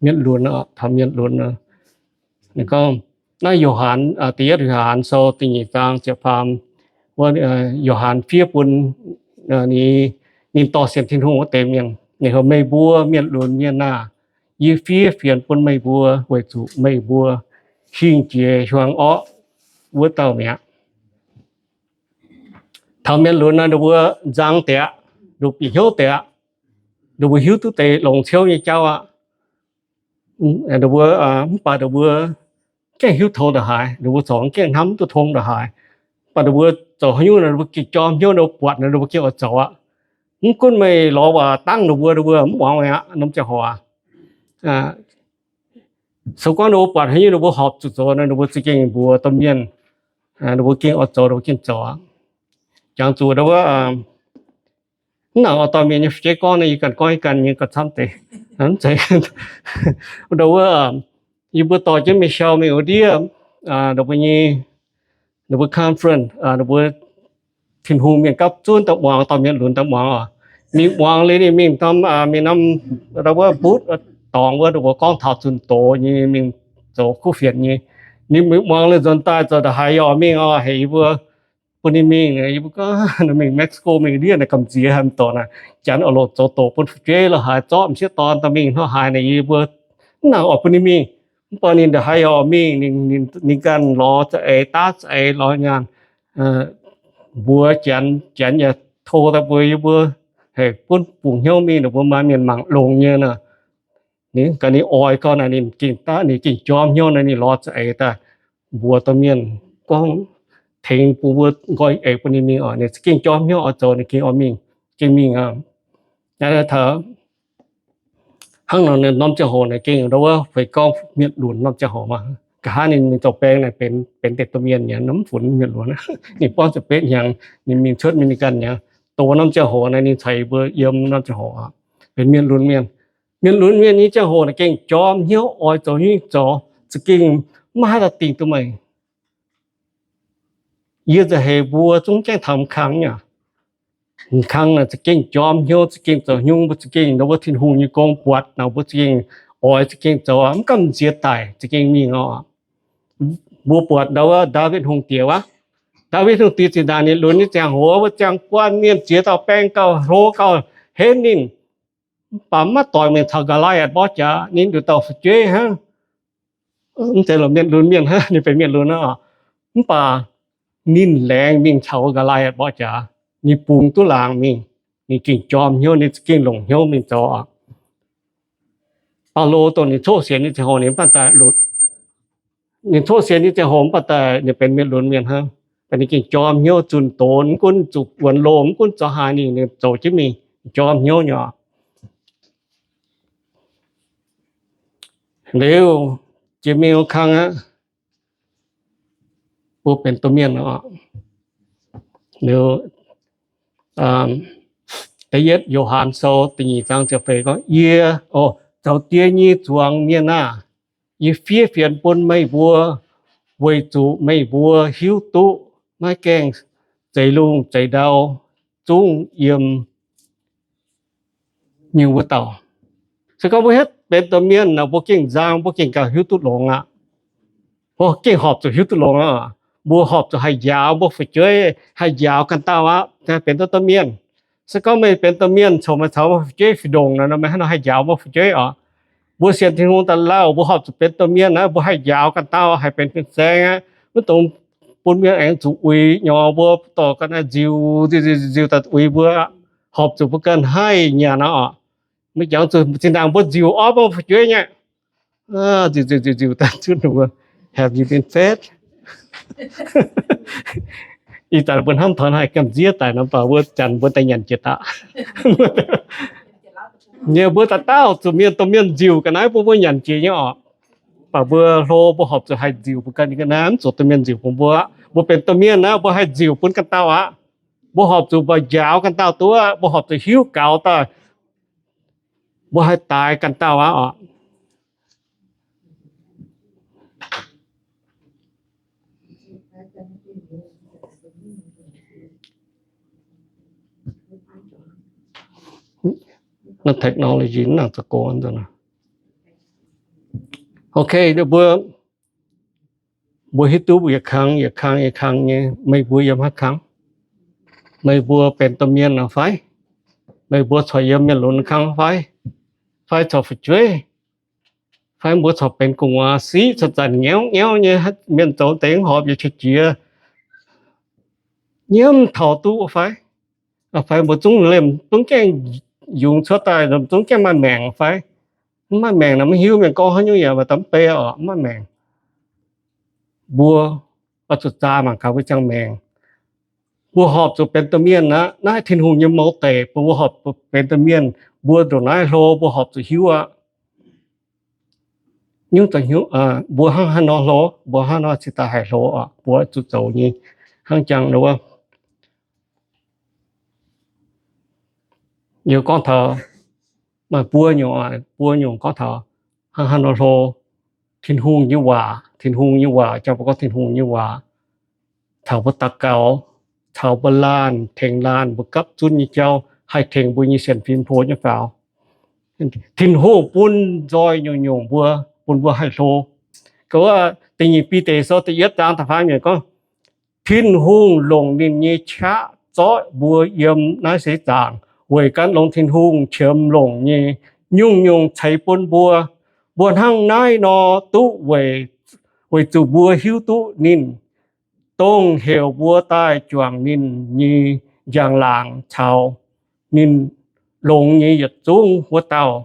mienv lunx, taux mienv lunx. Ninh gorngv naaiv Yo^han, Da'yietv Yo^han Sou da'nyeic zaang ziepc faam, wuov Yo^han fiev bun ninh dorh sienx Tin-Hungh wuov deix mienh. Ninh heuc, meih mbuo mienv lunx mienh aah! Yie fiev fienx bun meih mbuo weic zuqc meih mbuo hingh jiex hiuang orqv wuov dauh mi'aqv. Taux mienv lunx nor, ninh mbuo nzang deix aqv, ninh mbuo bieqc hnyouv deix aqv, ninh mbuo hiuv duqv deix longc ciouv nyei jauv aqv. Ninh mbuo, mv baac ninh mbuo gengh hiuv tong ndongc haaix, ninh mbuo corc gengh hnamv duqv tong ndongc haaix. Mv baac ninh mbuo zoux haaix nyungc nor, ninh mbuo gengh jorm hnyouv, ninh mbuo buatc nor, ninh mbuo gengh oix zoux aqv. Mv gunv meih lorz waac dangv ninh mbuo, ninh mbuo mv muangx meih aqv, norm ziangh hoc aqv. Se gorngv ninh mbuo buatc haaix nyungc ninh mbuo horpc zuqc zoux nor, ninh mbuo za'gengh mbuox domh mienh, ninh mbuo gengh oix zoux, ninh mbuo gengh zoux aqv. Jangx zuqc wuov, mv nangc oix dorh mienh nyei fu'jueiv gorngv nor, yie ganh gorngv yie ganh nyei gauh camv deix. Ndo wuov, yie mbuo dorh jienv Michelle mingh wuov ndiev, ninh mbuo nyei, ninh mbuo conference, ninh mbuo Tin-Hungh mienh gapv zunv daaih muangx, dorh mienv lunx daaih muangx oc. Ninh muangx liuz ninh mingh norm, mingh norm, wuov butv dorngx wuov, ninh mbuo gorngv taux zunh doz nyei, mingh zoux kuv fienx nyei. Ninh mingh muangx liuz nzuonx daaih zoux ndongc haaix yaac mingh oc, heuc yie mbuo bun ninh mingh. Yie mbuo gorngv mingh Mexico mingh ndiev naaiv gamh nziex haaix dorngx naaic, janx oix longc zoux doqc bun fu'jueiv lorqc, haaix zorqv m'sieqv dorn daaih mingh hnangv haaix naaic, yie mbuo mv nangc oix bun ninh mingh. Mv baac ninh ndongc haaix yaac mingh, ninh ganh lorz za'eix daav za'eix lorz nyaanh, mbuox janx, janx yaac tov daaih mbuox yie mbuo, heuc gunv bungx hnyouv mingh, ninh mbuo maaih mienh mangc longx nyei nor. Ninh ganh ninh oix gau naaic, ninh gengh daav, ninh gengh jorm hnyouv naaic, ninh lorz za'eix daaih mbuox domh mienh gorngv tengx bun mbuo nqoi eix bun ninh mingh oc. Ninh za'gengh jorm hnyouv oix zoux, ninh gengh oix mingh, gengh mingh aqv. Taux hnangv nor, norm ziangh hoc naaic gengh ndo wuov feix gorngv mienv lunx norm ziangh hoc maah. Nqa'haav ninh mingh zoux baeng naaic benx deix domh mienh nyei, mv funx mienv lunx. Ninh buangv ziepc betv hnyangx, ninh mingh cuotv mingh ninh ganh nyei. Dongh norm ziangh hoc naaic ninh caux yie mbuo yiem norm ziangh hoc benx mienv lunx mienh. Mienv lunx mienh nyei ziangh hoc naaic gengh jorm hnyouv oix zoux nyungc zoux, za'gengh maiv haih daaih dingh duqv meih. Yie nzauh heix mbuo zungv gaengh taux m'kang nyei. M'kang naaic za'gengh jorm hnyouv, za'gengh zoux nyungc, mbuo za'gengh ndo wuov Tin-Hungh nyei gong buatc naaic, mbuo za'gengh oix za'gengh zoux, mv gamh nziex daic za'gengh mingh oc. Mbuo buatc ndo wuov Ndaawitv Hungh Diex wuov, Ndaawitv Hungh Diex zinh ndaangc ninh lunx nyei ziangh hoc, wuov ziangh guanh mienh ziex dauh baeng gauh hlo gauh henv ninh, mv baac maiv doix mingh caux Ga'laatc mborqv jaax, ninh nduqc dauh fu'jueiv hnangv. Mv zeiz longc mienv lunx mienh hnangv, ninh benx mienv lunx aqv. Mv baac ninh laengz mingh caux Ga'laatc mborqv jaax, ninh bungx duqv laangz mingh, ninh gengh jorm hnyouv, ninh za'gengh longc hnyouv mingh zoux aqv. Baulo dongh ninh coqv sienx nyei ziangh hoc ninh mv baac daaih lunx, ninh coqv sienx nyei ziangh hoc mv baac daaih ninh benx mienv lunx mienh hnangv. Ninh gengh jorm hnyouv zunh doz, mv gunv zuqc wuonx loh, mv gunv zoux haaix, ninh zoux jienv mingh, jorm hnyouv nyei oc. Liuz jiex mingh wuov kang aqv, mbuo benx domh mienh oc. Liuz da'yietv Yo^han Sou da'nyeic zaang ziepc feix gorngv, yie, o, zoux die nyei zuangx mienh aah! Yie fiev fienx bun meih mbuo weic zuqc meih mbuo hiuv duqv maiv gaengh zeix lungh zeix ndau zungv yiem nyungc wuov dauh. Se gorngv mbuo hietv benx domh mienh nor, mbuo gengh nzang, mbuo gengh gauh hiuv duqv longx aqv. Mbuo gengh horpc zuqc hiuv duqv longx aqv. Mbuo horpc zuqc haih njaaux mbuo fu'jueiv, haih njaaux ganh dauh aqv, benx domh mienh. Se gorngv meih benx domh mienh, corc meih caux mbuo fu'jueiv fih ndongc nor, meih hnangv nor haih njaaux mbuo fu'jueiv oc. Mbuo sienx Tin-Hungh daaih lauh, mbuo horpc zuqc benx domh mienh naaiv, mbuo haih njaaux ganh dauh, haih benx fin-saeng aqv. Maiv dungx bun mienh aengx zuqc uix nyei, mbuo dorh ga'naaiv nziux, nziux, nziux daaih uix mbuo, horpc zuqc mbuo ganh haih nyanc aqv oc. Maiv jangx zuqc zinh ndaangc mbuo nziux orv mbuo fu'jueiv nyei. Nziux, nziux, nziux, nziux daaih zunv mbuo, have you been fed? Ih zanc mbuo hnamv taux haih gamh nziev daic nor, mv baac mbuo janx mbuo daaih nyanc jiex daaih. Nyei mbuo dauh dauh zuqc mienh domh mienh nziux ga'naaiv bun mbuo nyanc jiex nyei oc. Mv baac mbuo hlo mbuo horpc zuqc haih nziux bun ganh nyei ga'naaiv, mv zuqc domh mienh nziux bun mbuo. Mbuo benx domh mienh naaiv, mbuo haih nziux bun ganh dauh aqv. Mbuo horpc zuqc mba'njaaux ganh dauh duqv, mbuo horpc zuqc hiuv gaux daaih, mbuo haih daix ganh dauh aqv oc. Naaiv technology mv nangc zoux go nzunc. Ok, mbuo, mbuo hiuv duqv yietc kang yietc kang yietc kang nyei, meih mbuo yiem haaix kang? Meih mbuo benx domh mienh nor fai? Meih mbuo corc yiem mienh lunx kang fai? Fai corc fu'jueiv? Fai mbuo corc benx gu'nguaaz siqv, zanc-zanc nyauv nyauv nyei, mienh zoux deix horpc yietc qiex jiez, nyiemv taux duqv fai? Fai mbuo zungv lemh zungv gaengh yungz cuotv daaih, zungv gaengh maaih maengc fai? Mv maaih maengc nor maiv hiuv mienh gorngv haaix nyungc yaac maaih deix beiv oc, mv maaih maengc. Mbuo oix zuqc zaah mangc gaax mbuo ziangh maengc. Mbuo horpc zuqc benx domh mienh aqv. Naaiv Tin-Hungh nyei mouz deic bun mbuo horpc benx domh mienh. Mbuo ndongc naaiv hlo mbuo horpc zuqc hiuv aqv. Nyungc, mbuo hnangv haaix nor hlo, mbuo hnangv haaix nor cingx daaih haih hlo oc? Mbuo zuqc zoux nyei. Hnangv jangx wuov, yie gorngv taux, maaih buo nyungc, buo nyungc gorngv taux hnangv haaix nor hlo. Tin-Hungh nyei waac, Tin-Hungh nyei waac, jangx mbuo gorngv Tin-Hungh nyei waac caux mbuo daux gaux, caux mbuo laanh tengx laanh, mbuo gapv zunv nyei jauv haih tengx mbuo nyei sienx fim hlo nyei faaux. Tin-Hungh bun nzoih nyungc-nyungc mbuo, bun mbuo haih hlo. Ga'naaiv da'nyeic Bide sou da'yietv zaang da'faam yiemc gorngv, Tin-Hungh longc ninh nyei qaqv zorqv mbuo yiem naaiv seix zaangc, weic gan longx Tin-Hungh qiemx longc nyei nyungc-nyungc ceix bun mbuo. Mbuo hnangv naaiv nor duqv weic, weic zuqc mbuo hiuv duqv ninh, dongh heuc mbuo daaih juangc ninh nyei njang-laangc caux ninh longx nyei yietc zungv wuov dauh.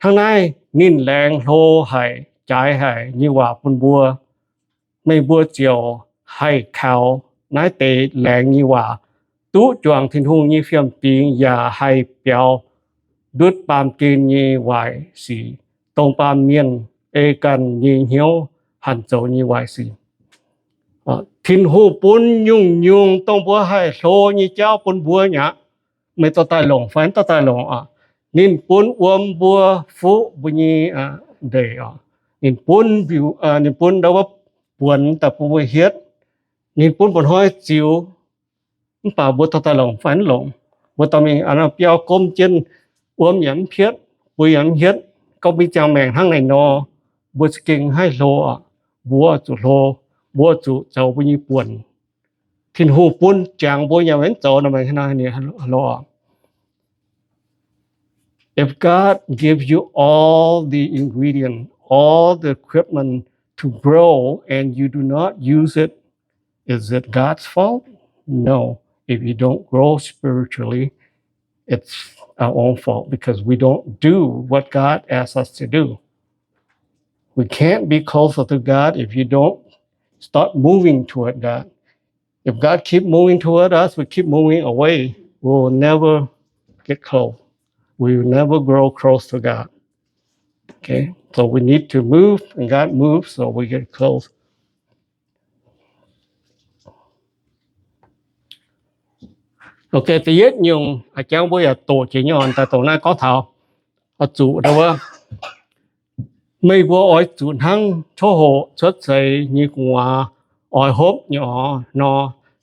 Hnangv naaiv ninh laengz hlo haic, jaaix haic nyei waac bun mbuo. Meih mbuo ziouc haih kaux naaiv deix laengz nyei waac, duqv juangc Tin-Hungh nyei fiem-fingx, yaac haih biaux ndutv baamh gen nyei waaic sic, dongh baamh mienh ei ganh nyei hnyouv hanc zoux nyei waaic sic. Tin-Hungh bun nyungc-nyungc dongh mbuo haih hlo nyei jauv bun mbuo nyei aqv. Meih dorh daaih longc fai mv dorh daaih longc oc. Ninh bun wuom mbuo fuqv mbuo nyei ndeic oc. Ninh bun, ninh bun ndau wuov buonc daaih bun mbuo hietv. Ninh bun mba'hnoi ziux, mv baac mbuo dorh daaih longc fai mv longc. Mbuo dorh mingh biauv gomv jienv, wuom yaac mv hietv, buix yaac mv hietv. Gorngv mbuo nyei ziangh maengc hnangv naaiv nor, mbuo za'gengh haih hlo oc. Mbuo zuqc hlo, mbuo zuqc zoux mbuo nyei buonc. Tin-Hungh bun jangx mbuo nyei mv zoux nor, meih hnangv naaiv hlo oc. If God gives you all the ingredient, all the equipment to grow, and you do not use it, is it God's fault? No. If you don't grow spiritually, it's our own fault because we don't do what God asks us to do. We can't be closer to God if you don't start moving toward God. If God keep moving toward us, we keep moving away, we will never get close. We will never grow close to God. Okay? So we need to move, and God moves, so we get close. Ok, da'yietv nyungc, a'jangv mbuo yaac doqc jiex nyei oc, daaih doqc naaiv gorngv taux oix zuqc ndau wuov, meih mbuo oix zuqc hnangv coqv hoqc cuotv seix nyei gu'nguaaz oix hopv nyei oc nor,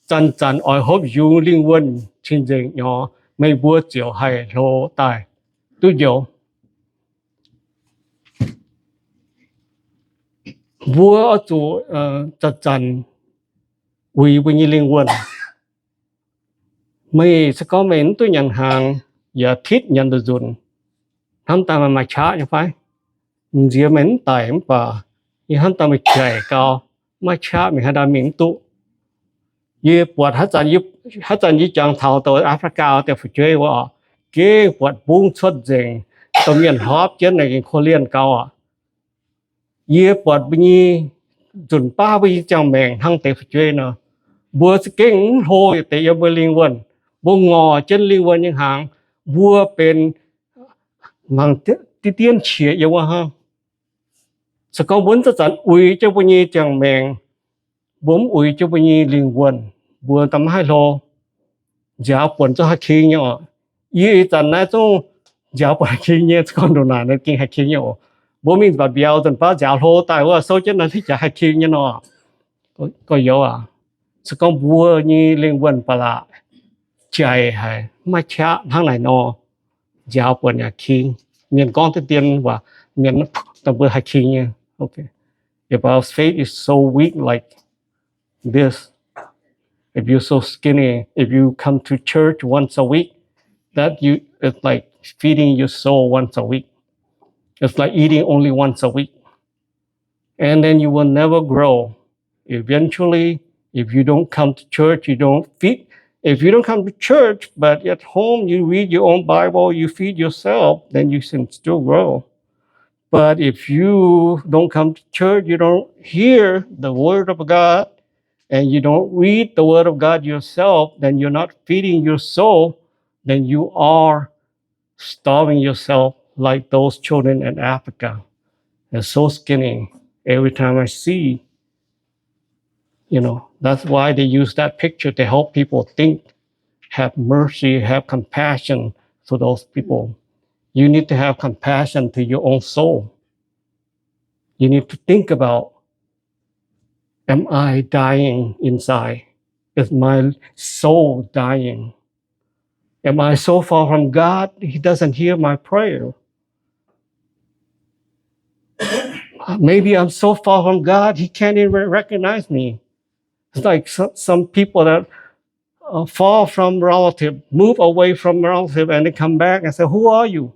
zanc-zanc oix hopv yungz lingh wuonh cing-nzengc nyei oc, meih mbuo ziouc haih hlo daaih duqv njoux. Mbuo oix zuqc zanc-zanc uix mbuo nyei lingh wuonh. Meih se gorngv meih mv duqv nyanc hnaangx, yaac titv nyanc nzunc, hnamv daaih meih maaih qaqv nyei fai? M'nziex meih mv daic mv baac yie hnamv daaih meih jaic gau, maaih qaqv, meih hnangv daaih mingh mv duqv. Yie buatc haaix zanc yie jangx taux dongh Africa deix fu'jueiv wuov oc, gengh buatc mbungv cuotv nzengc, domh mienh hlorpv jienv naaic gengh korv-lienh gau oc. Yie buatc mbuo nyei nzunc baav mbuo nyei ziangh maengc hnangv deix fu'jueiv nor, mbuo za'gengh mv hlo deix yiem mbuo lingh wuonh. Mbuo ngorc jienv lingh wuonh nyei hnaangx, mbuo benx mangc diqv dienv qiex yiem wuov hnangv. Se gorngv mbuo mv zanc-zanc uix jienv mbuo nyei ziangh maengc, mbuo mv uix jienv mbuo nyei lingh wuonh, mbuo da'maiv haih hlo. Nziaaux buonc zungv haih king nyei oc. Yie ih zanc naaiv zungv nziaaux buonc haih king nyei, se gorngv ndongc naaic nor gengh haih king nyei oc. Mbuo mingh mbatc mbiauz nzunc baav nziaaux hlo daaih wuov, souv jienv naaiv hlitv jaax haih king nyei nor. Gorx-youz aac, se gorngv mbuo nyei lingh wuonh ba'laqc jaic haic, maiv qaqv hnangv naaic nor, nziaaux buonc yaac king. Mienh gorngv deix dien waac, mienh daaih mbuo haih king nyei. Okay. If our faith is so weak like this, if you're so skinny, if you come to church once a week, that you it's like feeding your soul once a week. It's like eating only once a week. And then you will never grow. Eventually, if you don't come to church, you don't feed. If you don't come to church, but at home you read your own Bible, you feed yourself, then you can still grow. But if you don't come to church, you don't hear the word of God, and you don't read the word of God yourself, then you're not feeding your soul, then you are starving yourself like those children in Africa. They're so skinny. Every time I see, you know, that's why they use that picture to help people think, have mercy, have compassion for those people. You need to have compassion to your own soul. You need to think about, am I dying inside? Is my soul dying? Am I so far from God, He doesn't hear my prayer? Maybe I'm so far from God, He can't even recognize me. It's like some, some people that uh, far from relative, move away from relative, and they come back and say, "Who are you?"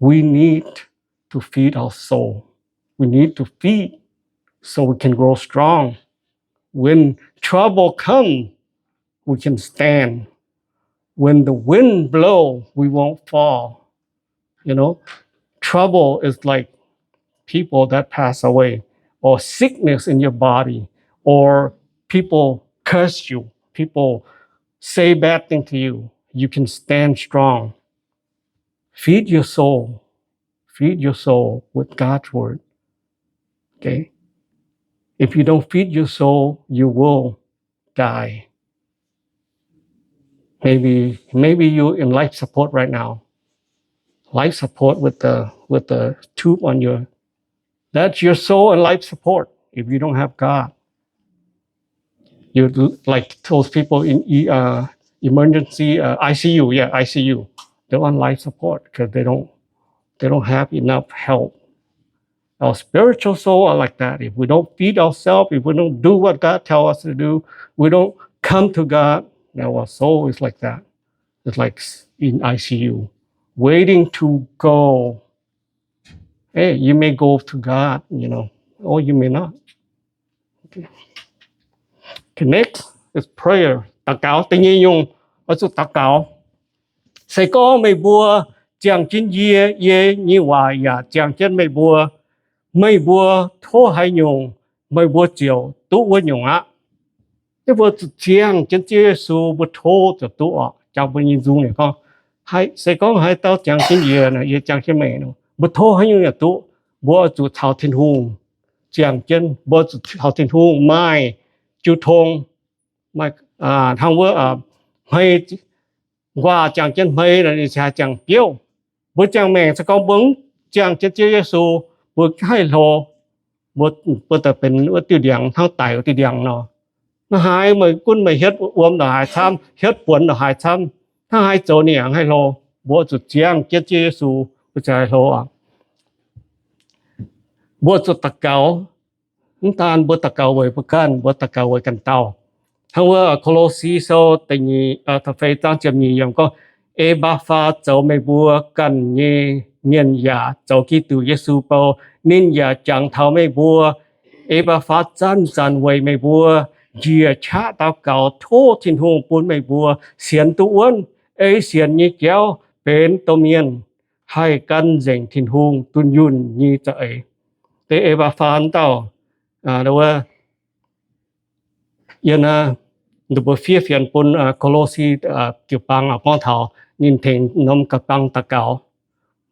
We need to feed our soul. We need to feed so we can grow strong. When trouble come, we can stand. When the wind blow, we won't fall. You know, trouble is like people that pass away, or sickness in your body, or people curse you, people say bad thing to you. You can stand strong. Feed your soul. Feed your soul with God's word. Okay? If you don't feed your soul, you will die. Maybe maybe you in life support right now. Life support with the with the tube on your, that's your soul and life support. If you don't have God, you like those people in uh, emergency uh, I C U, yeah, I C U. They're on life support because they don't they don't have enough help. Our spiritual soul are like that. If we don't feed ourselves, if we don't do what God tells us to do, we don't come to God, our soul is like that. It's like in I C U, waiting to go. Hey, you may go to God, you know, or you may not. Okay. Okay, next is prayer. Daux gaux. Da'nyeic nyungc, oix zuqc daux gaux. Se gorngv meih mbuo ziangh jienv yie, yie nyei waac yaac ziangh jienv meih mbuo, meih mbuo tov haaix nyungc, meih mbuo ziouc duqv wuov nyungc aqv. Yie mbuo zuqc ziangh jienv Ziouv Yesu, mbuo tov ziouc duqv oc. Jangx mbuo nyei nzung ninh gorngv, se gorngv haaix dauh ziangh jienv yie, yie ziangh jienv meih, mbuo tov haaix nyungc yaac duqv. Mbuo oix zuqc caux Tin-Hungh ziangh jienv, mbuo zuqc caux Tin-Hungh maaih jiu tong, hnangv wuov hmei, nquaah ziangh jienv hmei, ninh ziangh biouv. Mbuo ziangh maengc se gorngv mbuo mv ziangh jienv Ziouv Yesu, mbuo haih hlo, mbuo daaih benx wuov diuh ndiangx hnangv daic wuov diuh ndiangx nor. Hnangv haaix meih gunv meih hietv wuom ndongc haaix camv, hietv buonx ndongc haaix camv, hnangv haaix zoux ninh yaac haih hlo. Mbuo zuqc ziangh jienv Ziouv Yesu, mbuo ziouc haih hlo aqv. Mbuo zuqc daux gaux. Mv daan mbuo daux gaux weic mbuo ganh, mbuo daux gaux weic ganh dauh. Hnangv wuov Ko^lo^si Sou da'nyeic, da'feix zaang ziepc nyeic yiemc gorngv, E^mbaa^faa zoux meih mbuo ganh nyei mienh yaac zoux Giduc Yesu bou. Ninh yaac jangx taux meih mbuo. E^mbaa^faa zanc-zanc weic meih mbuo njiec qaqv daux gaux tov Tin-Hungh bun meih mbuo sienx duqv wuonv. Ei sienx nyei jauv benx domh mienh, haih gan nzengc Tin-Hungh dunh yunh nyei za'eix. Deix E^mbaa^faa dauh, yie naaiv, ninh mbuo fiev fienx bun Ko^lo^si jiu-baang gorngv taux ninh tengx norm ga'bang daux gaux.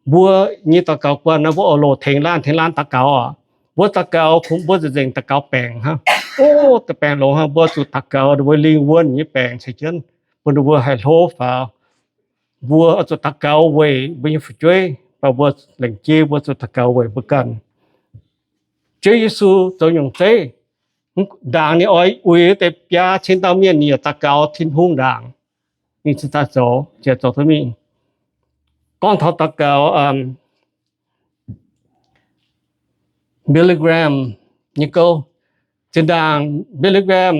Mbuo nyei daux gaux guanh naaiv, mbuo oix loc tengx laanh tengx laanh daux gaux oc. Mbuo daux gaux kungx mbuo nzengc daux gaux baengc hnangv. O, daux baengc longx hnangv, mbuo zuqc daux gaux ninh mbuo lingh wuonh nyei baengc ceix jienv, bun ninh mbuo haih hlo faaux. Mbuo oix zuqc daux gaux weic mbuo nyei fu'jueiv, mv baac mbuo lengc jeiv mbuo zuqc daux gaux weic mbuo ganh. Ziouv Yesu zoux nyungc zeiv, ndaangc ninh oix uix deix biaa cin dauh mienh, ninh yaac daux gaux Tin-Hungh ndaangc. Ninh cingx daaih zoux, ziouc zoux duqv mingh. Gorngv taux daux gaux, Billy Graham nyei gouv. Zinh ndaangc Billy Graham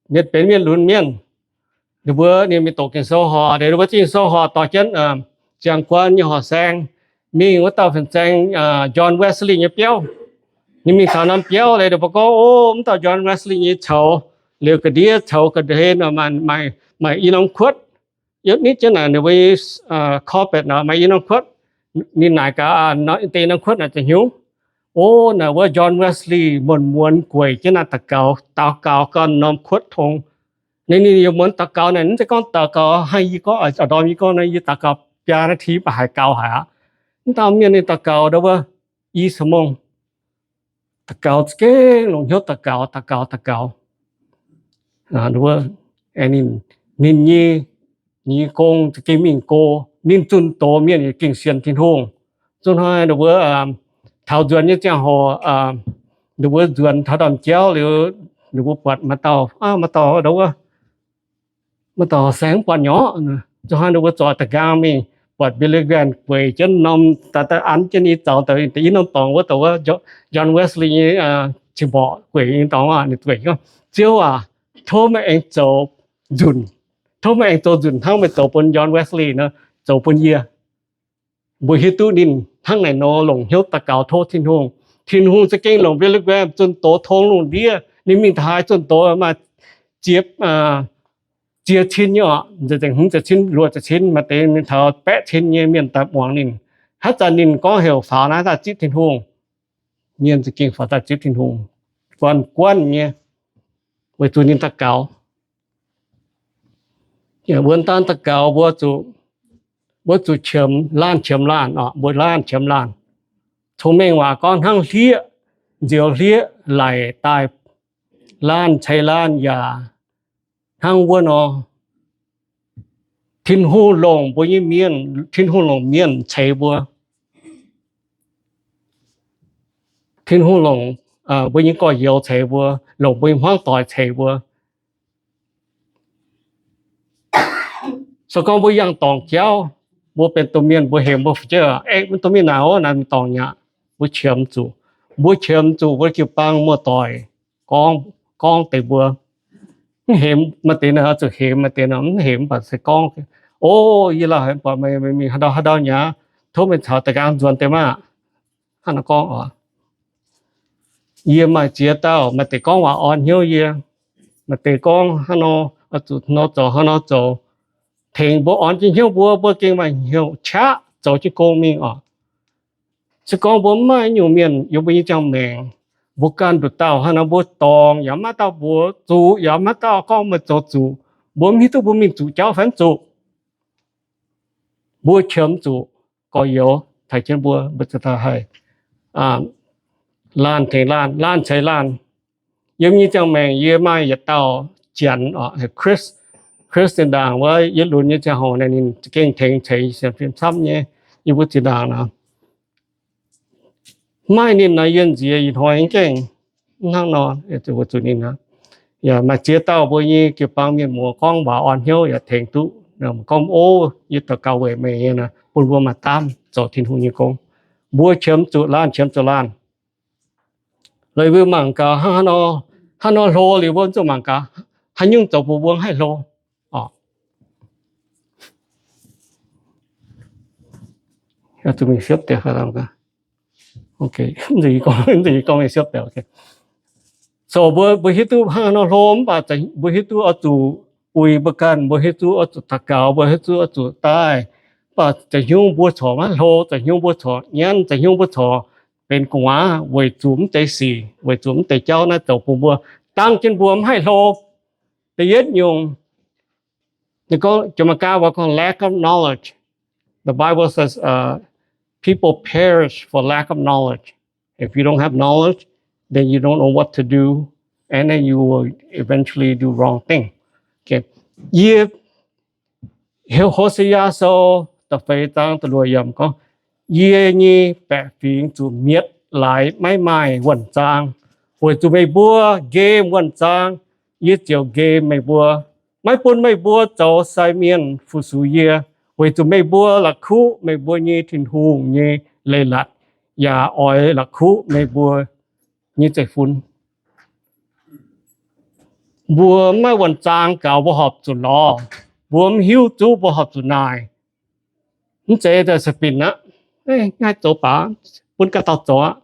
mienh benx mienh lunx mienh, ninh mbuo, ninh mingh doqc Ging-Sou horc, ninh mbuo Ging-Sou horc dorh jienv ziangh guan nyei horqc saeng mingh wuov dauh fin-saeng John Wesley nyei biauv. Ninh mingh taux norm biauv liuz, ninh mbuo gorngv, O, wuov dauh John Wesley nyei coux liuz ga'ndiev coux ga'hlen maaih i norm kuotv. Yiem nitv jienv naaic ninh mbuo nyei carpet nor maaih i norm kuotv. Ninh naaic gaax, Deix norm kuotv naaic za'hnyungv? O, naaic wuov John Wesley muonz-muonz gueic jienv naaic daux gaux, daux gaux ganh norm kuotv tong. Ninh, ninh yaac muonz daux gaux naaic, mv zeiz gorngv daux gaux haaix, yie gorngv, ndorm yie gorngv naaiv, yie daux gaux biaa naaiv ti mv baac haiz gaux haic aqv. Mv dauh mienh ninh daux gaux ndau wuov i cin-mengh, daux gaux za'gengh longc hnyouv daux gaux, daux gaux, daux gaux. Ninh, ninh nyei, ninh nyei gong za'gengh mingh go. Ninh zunh doz mienh yaac gengh sienx Tin-Hungh. Zunh hnoi ninh mbuo taux nzuonx nyei ziangh hoc, ninh mbuo nzuonx taux ndaamv-jauv liuz, ninh mbuo buatc maaih dauh, maaih dauh, maaih dauh saeng buatc nyei. Zunh hnoi ninh mbuo zoux da'nqaang mingh, buatc Billy Graham gueic jienv norm, daaih, daaih an jienv ninh zaux deix i norm dorngx wuov, dongh wuov John Wesley nyei cing-mborqc gueic nyei dorngx. Ninh gueic gorngv, Ziouv aac, tov meih aengx zoux nzunc, tov meih aengx zoux nzunc hnangv meih zoux bun John Wesley nor, zoux bun yie. Mbuo hiuv duqv ninh hnangv naaic nor longc hnyouv daux gaux tov Tin-Hungh. Tin-Hungh za'gengh longc Billy Graham zunh doz tong lungh ndiev. Ninh mingh taux haaix zunh doz maaih ziepc, ziepc cin nyei oc, nzengc hmz ziepc cin, luoqc ziepc cin, maaih deix mingh taux baeqv cin nyei mienh daaih muangx ninh. Haaix zanc ninh gorngv heuc faaux naaiv daaih zipv Tin-Hungh, mienh za'gengh faaux daaih zipv Tin-Hungh, guanh guanh nyei, weic zuqc ninh daux gaux. Wuov daan daux gaux mbuo zuqc, mbuo zuqc qiemx laanh qiemx laanh oc, mbuo laanh qiemx laanh. Cong-mengh waac gorngv hnangv hlieqv, nzioux hlieqv laic daaih laanh ceix laanh yaac hnangv wuov nor. Tin-Hungh longc mbuo nyei mienh, Tin-Hungh longc mienh ceix mbuo. Tin-Hungh longc mbuo nyei gorx-youz ceix mbuo, longc mbuo nyei hmuangv doic ceix mbuo. Se gorngv mbuo yangh dorngc jauv, mbuo benx domh mienh, mbuo hemx mbuo fu'jueiv, Ei, mv duqv mingh naaic oc, naaic mingh dorngc aqv. Mbuo qiemx zuqc, mbuo qiemx zuqc mbuo jiu-baang muoz-doic gorngv, gorngv deix mbuo. Mv hemx maaih deix nor, zuqc hemx maaih deix nor, mv hemx mv baac se gorngv, O, yie lauh haic mv baac meih mingh haaix ndau haaix ndau nyei aqv, tov meih caux da'nqaang nzuonx deix maah. Hnangv naaiv gorngv oc. Yie maaih ziex dauh, maaih deix gorngv waac orn hnyouv yie, maaih deix gorngv hnangv nor, zuqc nor zoux hnangv nor zoux, tengx mbuo orn jienv hnyouv mbuo, mbuo gengh maaih hnyouv qaqv zoux jienv gong mingh oc. Se gorngv mbuo mv maaih nyungc mienh yiem mbuo nyei ziangh maengc, mbuo ganh nduqc dauh hnangv nor, mbuo dorngc yaac maiv dauh mbuox zuqc, yaac maiv dauh gorngv meih zoux zuqc, mbuo mv hiuv duqv mbuo mingh zuqc jauv fai mv zuqc. Mbuo qiemx zuqc gorx-youz tengx jienv mbuo, mbuo ziouc haih laanh tengx laanh, laanh ceix laanh. Yiem yie nyei ziangh maengc yie maaih yietc dauh janx, Chris, Chris zinh ndaangc wuov, yie lunx nyei ziangh hoc naaic ninh za'gengh tengx ceix sienx fim camv nyei. Yie mbuo zinh ndaangc nor, maaih ninh nor yie nziex ih hnoi mv gaengh hnangv nor, zuqc ninh aqv. Yaac maaih ziex dauh mbuo nyei jiu-baang mienh muoz gorngv waac orn hnyouv yaac tengx duqv. Gorngv, O, yie daux gaux weic meih nyei nor, bun mbuo maaih daamv zoux Tin-Hungh nyei gong. Mbuo qiemx zuqc laanh qiemx zuqc laanh. Lorqc, mbuo mangc gaax hnangv nor, hnangv nor hlo liuz mbuo zuqc mangc gaax haaix nyungc zoux bun mbuo haih hlo. Zuqc mingh siepv deix, gorngv mingh siepv deix. So mbuo, mbuo hiuv duqv hnangv nor hlo mv baac mbuo hiuv duqv oix zuqc uix mbuo ganh, mbuo hiuv duqv oix zuqc daux gaux, mbuo hiuv duqv oix zuqc daaih. Mv baac za'hnyungv mbuo corc maiv hlo, za'hnyungv mbuo corc nyanv, za'hnyungv mbuo corc benx gu'nguaaz weic zuqc mv deix sic, weic zuqc mv deix jauv naaiv zoux bun mbuo, dangv jienv mbuo mv haih hlo. Da'yietv nyungc, ninh gorngv, Janx-Meigaa waac gorngv lack of knowledge. The Bible says, uh, people perish for lack of knowledge. If you don't have knowledge, then you don't know what to do, and then you will eventually do wrong thing. Yie, Hosea Sou da'feix zaang da'luoqc yiemc gorngv, Yie nyei baeqc fingx zuqc mietc laaix maiv maaih wuonh zaang. Weic zuqc meih mbuo nqemh wuonh zaang, yie ziouc nqemh meih mbuo, maiv bun meih mbuo zoux sai mienh fu-sux yie, weic zuqc meih mbuo la'kuqv meih mbuo nyei Tin-Hungh nyei leiz-latc. yaac oix la'kuqv meih mbuo nyei zeiv-fun. Mbuo maiv wuonh zaang gaux, mbuo horpc zuqc lorz. Mbuo mv hiuv zuqc, mbuo horpc zuqc naaic. Mv zeiz daaih se binc aqv. Naaiv zoux baac bun ganh dauh zoux aqv.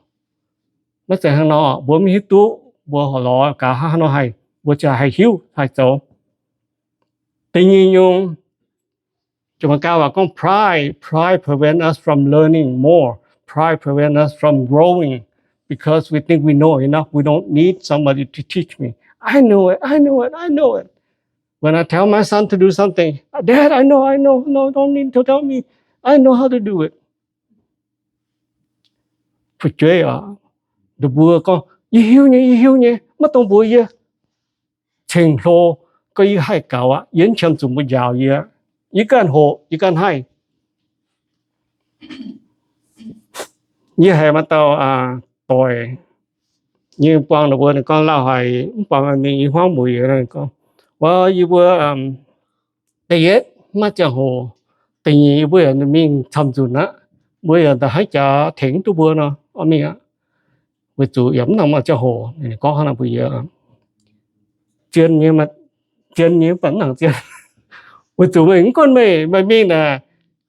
Maiv zeiz hnangv nor, mbuo mv hiuv duqv, mbuo horpc lorz gaax hnangv nor haih, mbuo ziouc haih hiuv haih zoux. Da'nyeic nyungc, Janx-Meigaa waac gorngv pride, pride prevent us from learning more. Pride prevent us from growing because we think we know enough. We don't need somebody to teach me. I know it, I know it, I know it. When I tell my son to do something, Dad, I know, I know, no, don't need to tell me. I know how to do it. Fu'jueiv aac, nduqc mbuo gorngv, yie hiuv nyei, yie hiuv nyei, maiv dungx mbuox yie. Ceng-hlo, gorngv yie haih gaux aqv, yie mv qiemx zuqc mbuo njaaux yie. Yie ganh hoqc, yie ganh haih. Yie haiz maaih dauh doic, yie buangh ninh mbuo, ninh gorngv lauh haic, mv baac mingh yie hmuangv muic gorngv, wuov, yie mbuo da'yietv maiv ziangh hoc, da'nyeic yie mbuo yaac mingh camv nzunc aqv, mbuo yaac hnangv jaax tengx mv duqv mbuo nor, mingh aqv. Weic zuqc yaac mv nangc maaih ziangh hoc. Ninh gorngv hnangv naaiv mbuox yie, zien nyei, zien nyei mv baac mv nangc zien. Weic zuqc meih mv gunv meih, meih mingh naaic,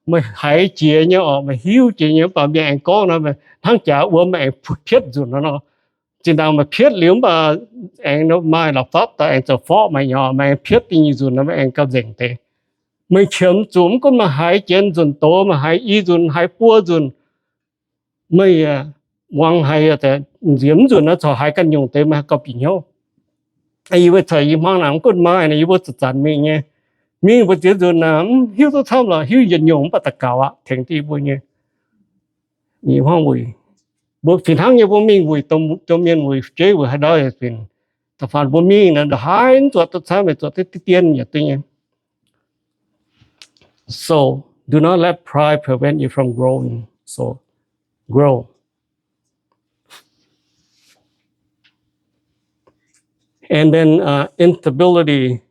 meih haiz jiex nyei oc, meih hiuv jiex nyei, mv baac mienh aengx gorngv nor, hnangv jaax wuom meih aengx pietv nzunc nor. Zinh ndaangc meih pietv liuz mv baac aengx maaih la'fapv daaih aengx zoux forqv meih nyei, meih aengx pietv da'nyeic nzunc nor, meih aengx gauh nzengc deix. Meih qiemx zuqc mv gunv meih haiz jiex nzunc doz, meih haiz i nzunc, haiz buo nzunc, meih muangx haiz nziex mv nzunc nor, corc haiz ganh nyungc deix, meih gauh bieqc hnyouv. Yie mbuo caux yie hmuangv naaic mv gunv maaih nor, yie mbuo zanc-zanc mingh nyei. Mingh mbuo ziex nzunc naaic mv hiuv duqv camv lorqc, hiuv yietc nyungc mv baac daux gaux aqv, tengx duqv yie mbuo nyei. Yie hmuangv wuic, mbuo fih hnangv nyei mbuo mingh wuic domh mienh, wuic fu'jueiv, wuic haaix ndau yaac fih. Da'faanh mbuo mingh naaic ndongc haaix mv zuotc duqv camv, mv zuotc duqv diqv dien yaac duqv nyei. So do not let pride prevent you from growing. So grow. And then uh, instability.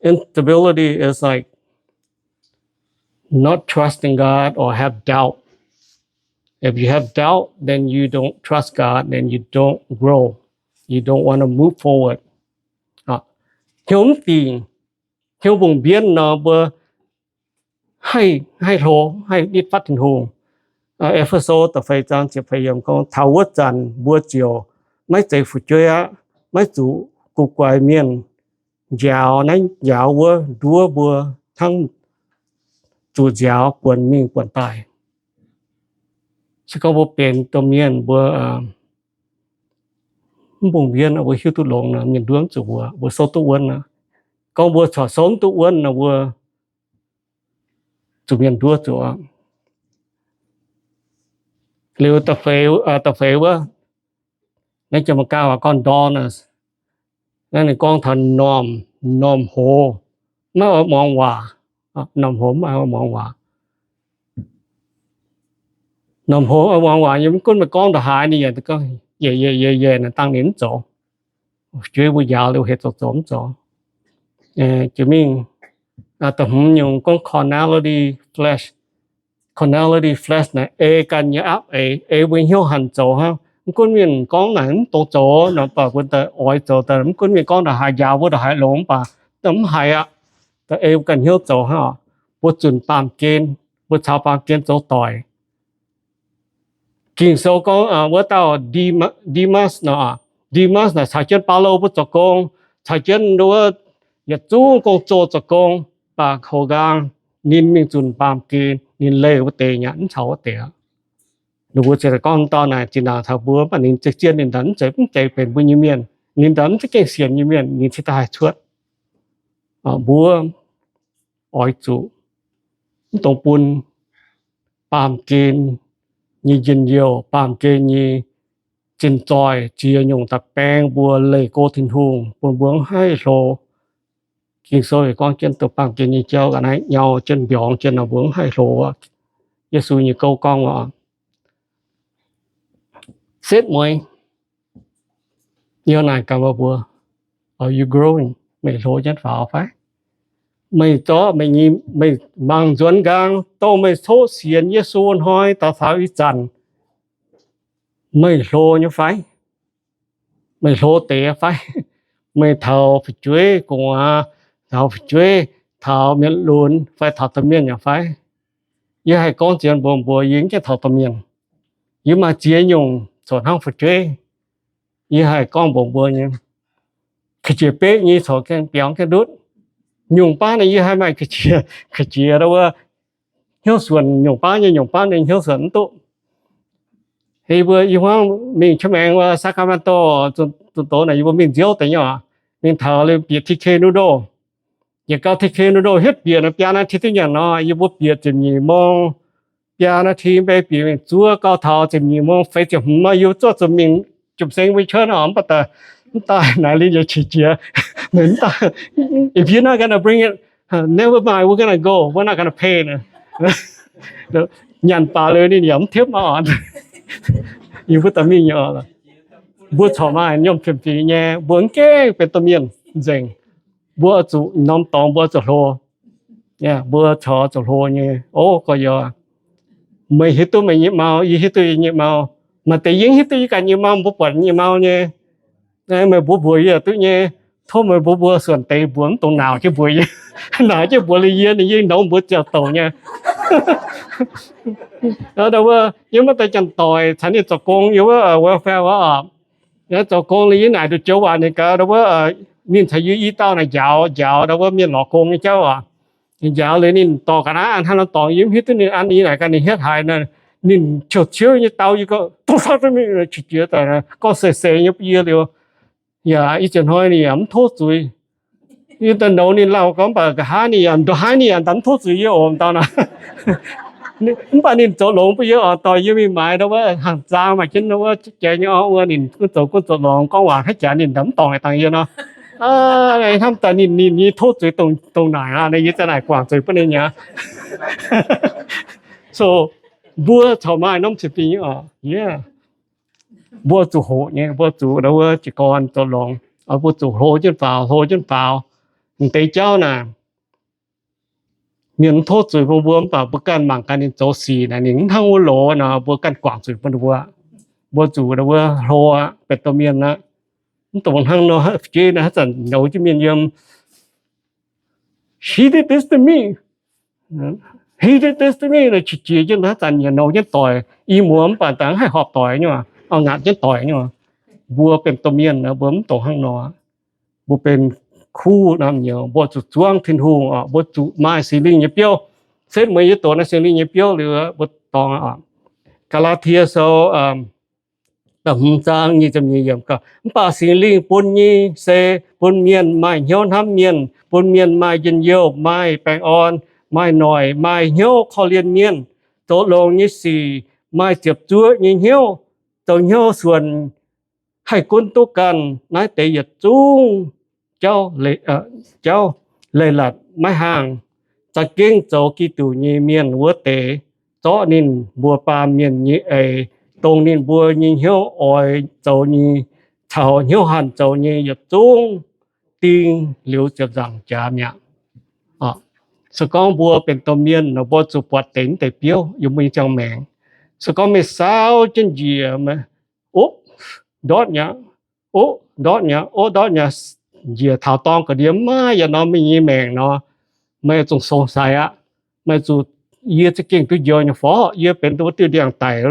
Instability is like not trusting God or have doubt. If you have doubt, then you don't trust God, then you don't grow. You don't want to move forward. Hnyouv mv dingc, hnyouv mbungh mbienv nor, mbuo haih, haih hlo, haih nitv fatv Tin-Hungh. E^fe^so da'feix zaang ziepc feix yiemc gorngv, taux wuov zanc mbuo ziouc maiv zeiz fu'jueiv aqv, maiv zuqc guv guaix mienh njaaux naaiv njaaux wuov, nduov mbuo hnangv zuqc nziaaux buonc mingh buonc daaih. Se gorngv mbuo benx domh mienh mbuo mv mbungh mbienv, mbuo hiuv duqv longx nor, mienh nduov mv zuqc mbuo, mbuo souv duqv wuonv nor. Gorngv mbuo corc souv mv duqv wuonv nor, mbuo zuqc mienh nduov zuqc. Liuz da'feix wuov, naaiv Janx-Meigaa waac gorngv dullness. Naaiv ninh gorngv taux m'normh hoz, maiv oix muangx waac. M'normh hoz maiv oix muangx waac. M'normh hoz oix muangz waac nyei, mv gunv meih gorngv ndongc haaix, ninh yaac gorngv yeic yeic yeic yeic, dangh ninh mv zoux. Fu'jueiv mbuo njaaux liuz hec zoux zoux mv zoux. Jiex mingh da'hmz nyungc gorngv carnality flesh. Carnality flesh naaic ei ganh nyei aapv eix, ei mbuo hnyouv hanc zoux hnangv. Mv gunv mienh gorngv naaic mv dungx zoux nor, mv baac mbuo daaih oix zoux daaih. Mv gunv mienh gorngv ndongc haaix, njaaux mbuo ndongc haaix longx, mv baac da'mv haiz aqv. Da'ei mbuo ganh hnyouv zoux hnangv oc. Mbuo zunc baamh gen, mbuo caux baamh gen zoux doic. Ging-Sou gorngv wuov dauh Ndemas nor, Ndemas naaic caux jienv Baulo mbuo zoux gong, caux jienv wuov yietc zungv gong-zoh zoux gong, mv baac houx nqaang ninh mingh zunc baamh gen, ninh leih wuov deix nyei aqv, mv caux wuov deix aqv. Ninh mbuo ziouc gorngv dauh naaic zinh ndaangc taux mbuo, mv baac ninh zeiz zien, ninh daaih mv zeiz, mv zeiz benx mbuo nyei mienh, ninh daaih mv zeiz gengh sienx nyei mienh, ninh cingx daaih haih cuotv. Mbuo oix zuqc mv dungx bun baamh gen nyei njien-youh, baamh gen nyei zinh zoih ziex nyungc daaih baeng mbuo, leih go Tin-Hungh, bun mbuo mv haih hlo. Ging-Sou yaac gorngv jienv duqv baamh gen nyei jauv ga'naaiv nyau jienv mbiorngz jienv nor, mbuo mv haih hlo. Yesu nyei gouv gorngv oc, setv mueiz. Yie naaic gaax meih mbuo, are you growing? Meih hlo jienv faaux fai? Meih zorqv meih nyei, meih mangc nzuonx nqaang, dongh meih coqv sienx Yesu hnoi daux faaux ih zanc, Meih hlo nyei fai? Meih hlo deix fai? Meih taux fu'jueiv gu'nguaaz, taux fu'jueiv, taux mienh lunx fai taux domh mienh yaac fai? Yie haih gorngv zien mbuox mbuo, yie mv gaengh taux domh mienh. Yie maaih ziex nyungc corc hnangv fu'jueiv. Yie haih gorngv mbuox mbuo nyei, ka'jiex beqv nyei corc gaengh biaux gaengh ndutv. Nyungc baav naaiv yie haih maaih ka'jiex, ka'jiex ndau wuov hnyouv suonc nyungc baav nyei, nyungc baav nyei hnyouv suonc mv duqv. Hei mbuo yie hmuangv mingh qiemx maengx wuov Sacramento, zunh doz naaic yie mbuo mingh nziouv deix nyei oc. Mingh taux liuz bieqc T K noodle. Yietc gau T K noodle hietv bieqc naaic biaa naaiv ti duqv nyanc nor, yie mbuo bieqc ziepc nyeic mong, biaa naaiv ti mbe bieqc mingh zuov gau taux ziepc nyeic mong feix ziepc hmz nor, yie mbuo zuov zuqc mingh jomc seng mbuo church nor, mv baac mv daaih naaic liuz yie qiex jiez. Meih mv daaih, if you're not gonna bring it, never mind, we're gonna go, we're not gonna pay. Nyanc baac liuz ninh yaac mv tiepv maah. Yie mbuo daaih mingh nyei, mbuo corc maaih nyiemc fiem-fingx nyei, mbuo mv gaengh benx domh mienh nzengc. Mbuo zuqc norm dorngx mbuo zuqc hlo. Mbuo corc zuqc hlo nyei. O gorx-youz, meih hiuv duqv meih nyei mau, yie hiuv duqv yie nyei mau. Maaih deix yie mv hiuv duqv yie ganh nyei mau, mbuo buatc nyei mau nyei. Meih mbuox mbuox yie duqv nyei. Tov meih mbuox mbuo suonc deix mbuox mv dungx naaic jienv mbuox yie. Naaic jienv mbuox liuz yie, ninh yie nouz mbuox ziangh douc nyei. Ndau wuov yie maiv deix janx-doic caux ninh zoux gong yiem wuov welfare wuov oc. Zoux gong liuz yie naaic nduqc joux waac ninh gaax ndau wuov, ninh caux yie i dauh naaic njaaux, njaaux ndau wuov mienh lorz gong nyei jauv oc. Ninh njaaux liuz ninh dorh ga'naaiv an hnangv nor dorngx, yie mv hiuv duqv ninh an, yie naaic gaax ninh hietv haaix nor, ninh ciouv-ciouv nyei dau yie gorngv, dongh saav duqv mingh qiex jiez daaih gorngv seix seix nyei bun yie liuz. Yaac ih zanc hnoi ninh yaac mv tov zuiz. Yie daaih nouz ninh lauh gorngv mv baac nqa'haav ninh yaac ndongc haaix ninh yaac mv tov zuiz yie oc, dauh naaic. Mv baac ninh zoux longx bun yie oc, dorh yie mingh maaiz ndau wuov hangx zaang maaih jienv ndau wuov jai nyei orv wuov, ninh gunv zoux gunv zoux longx, gorngv waac hnangv jaax ninh mv dorngc dangx yie nor. Hnamv daaih ninh, ninh nyei tov zuiz dongh naaic aqv, yie za'naaic guangc zuiz bun ninh aqv. So mbuo corc maaih norm cien-fingx nyei oc. Mbuo zuqc hoqc nyei, mbuo zuqc ndau wuov jiez gorn zoux longx, mbuo zuqc hlo jienv faaux, hlo jienv faaux. M'deix jauv naaic, mienh mv tov zuiz bun mbuo, mv baac mbuo ganh mangc gaax ninh zoux sic naaic, ninh mv hnangv wuov loz nor, mbuo ganh guangc zuiz bun ninh mbuo. Mbuo zuqc ndau wuov hlo aqv, benx domh mienh aqv. Mv dungx hnangv nor, fu'jueiv naaic haaix zanc nouz jienv mienh yiem, he did this to me, he did this to me, qiex jiez jienv haaix zanc yaac nouz jienv doic, i muoz mv baac dangh haih horpc doic nyei, ngaatc jienv doic nyei. Mbuo benx domh mienh mbuo mv dungx hnangv nor. Mbuo benx kuv naamh nyouz, mbuo zuqc zuangv Tin-Hungh oc, mbuo zuqc maaih Singx Lingh nyei biouv. Setv mueiz yie doqc naaiv Singx Lingh nyei biouv liuz mbuo dorngx, Gaa^laa^tie Sou da'hmz zaang nyic ziepc nyeic yiemc gaax, mv baac Singx Lingh bun nyei se bun mienh maaih hnyouv hnamv mienh, bun mienh maaih njien-youh, maaih baengh orn, maaih noic, maaih hnyouv korv-lienh mienh, zoux longx nyei sic, maaih ziepc zuoqv nyei hnyouv, zoux hnyouv suonc, haih gunv duqv ganh. Naaiv deix yietc zungv jauv leiz-latc maiv haangh. Za'gengh zoux Giduc nyei mienh wuov deix, zorqv ninh mbuo baamh mienh nyei eix, dongh ninh mbuo nyei hnyouv oix zoux nyei caux hnyouv hanc zoux nyei yietc zungv ding liuz ziepc nzaangc jaax mi'aqv. Se gorngv mbuo benx domh mienh nor, mbuo zuqc buatc deix mv deix biouv yiem mbuo nyei ziangh maengc. Se gorngv meih saauv jienv njiec, o, ndortv nyei, o, ndortv nyei, o, ndortv nyei, njiec taux dorngh ga'ndiev mv maaih yietc norm meih nyei maengc nor, meih zuqc song sai aqv. Meih zuqc, yie za'gengh duqv njoux nyei fai? Yie benx wuov diuh ndiangx-daic,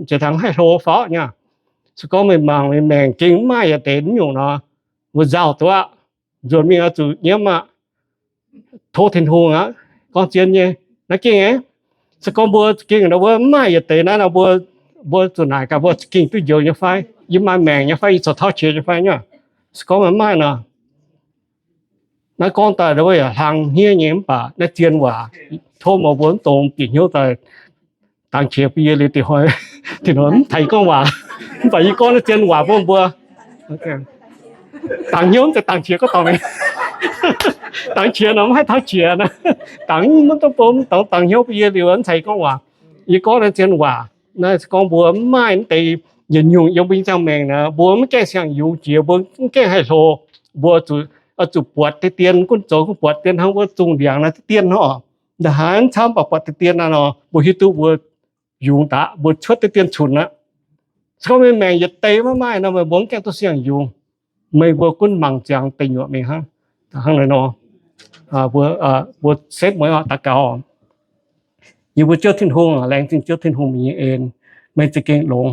njiec taux haih hlo fai nyei? Se gorngv meih mangc meih maengc gengh mv maaih yietc deix nyungc nor, mbuo nzauh duqv aqv. Nzuonx mingh oix zuqc nyiemv aqv. Tov Tin-Hungh aqv. Gorngv zien nyei, naaiv gengh aeqv, se gorngv mbuo gengh nor, mbuo mv maaih yietc deix naaiv nor, mbuo, mbuo zuqc naaic gaax, mbuo gengh duqv njoux nyei fai? Yie maaih maengc nyei fai? Yie corc tauv qiex nyei fai nyei? Se gorngv meih maaih nor, naaiv gorngv daaih nor, mbuo yaac hlang hniev nyei, mv baac naaiv zien waac. Tov meih mbuo mv dungx bieqc hnyouv daaih dangx qiex bun yie liuz, diuh hnoi, diuh hnoi mv taux yie gorngv waac. Mv baac yie gorngv naaiv zien waac bun mbuo. Dangx hnyouv mv zeiz dangx qiex gorngv dorngc. Dangx qiex nor mv haih tauv qiex. Dangx mv duqv bun dangx, dangx hnyouv bun yie liuz mv taux yie gorngv waac. Yie gorngv naaiv zien waac. Naaiv gorngv mbuo mv maaih mv deix yietc nyungc yiem mbuo nyei ziangh maengc nor, mbuo mv gaengh siang-yungz jiex, mbuo mv gaengh haih hlo. Mbuo zuqc, zuqc buatc deix dien, gunv zoux gunv buatc dien hnangv wuov zungh ndiangx naaiv deix dien nor. Nda'haaix camv baac buatc deix dien naaiv nor, mbuo hiuv duqv mbuo yungz daaih, mbuo cuotv deix dien cunx aqv. Se gorngv meih maengc yietc deix maiv maaih nor, meih mbuo mv gaengh duqv siang-yungz. Meih mbuo gunv mangc ziangx deic nyuoqc mingh hnangv. Hnangv naaiv nor, mbuo setv mueiz daux gaux. Yie mbuo Ziouv Tin-Hungh, laengz zingh Ziouv Tin-Hungh meih nyei en. Meih za'gengh longx.